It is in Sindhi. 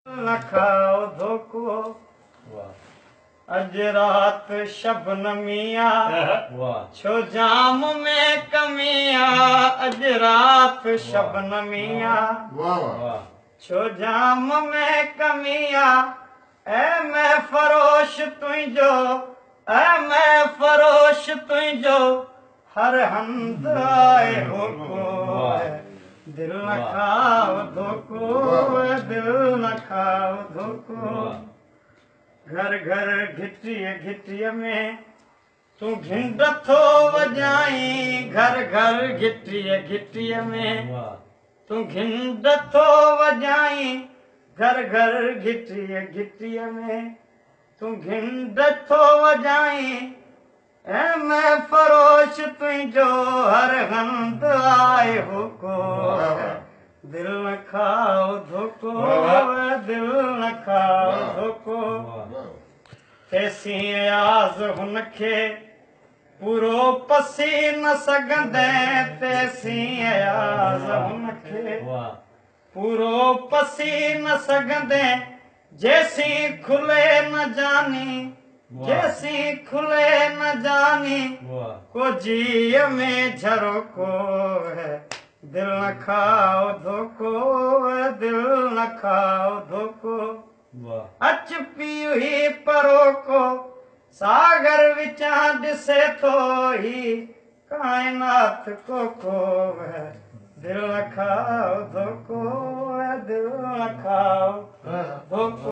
نه کائو ڌوڪو. اڄ رات شبنمي آ، ڇو جام ۾ ڪمي آ. اڄ رات شبنمي آ، ڇو جام ۾ ڪمي آ. اي مي فروش تنهنجو، اي مي فروش تنهنجو، هر هنڌ آهي هوڪو. دل نه کائو ڌوڪو، دل نه کائو ڌوڪو. گهر گهر گهٽيءَ گهٽيءَ ۾ تون گهنڊ ٿو وڄائين. گهر گهر گهٽيءَ گهٽيءَ ۾ تون گهنڊ ٿو وڄائين. گهر گهر گهٽيءَ گهٽيءَ ۾ تون گهنڊ ٿو وڄائين. ۽ مي فروش تنهنجو، هر هنڌ آهي هوڪو. دل نه کائو ڌوڪو، دل نه کائو ڌوڪو. تيسين اياز هن کي پورو پسي نه سگهندي، تيسين اياز هن کي پورو پسي نه سگهندي، جيسين کلي نه جاني، جيسين کلي نه جاني ڪو جيءَ ۾ جهروڪو. دل نه کائو ڌوڪو، دل نه کائو ڌوڪو. اچ پيءُ هي پروڪو، ساگر وچان ڏسي ٿو هي ڪائنات ڪوڪو. دل نه کائو ڌوڪو، دل نه کائو ڌوڪو.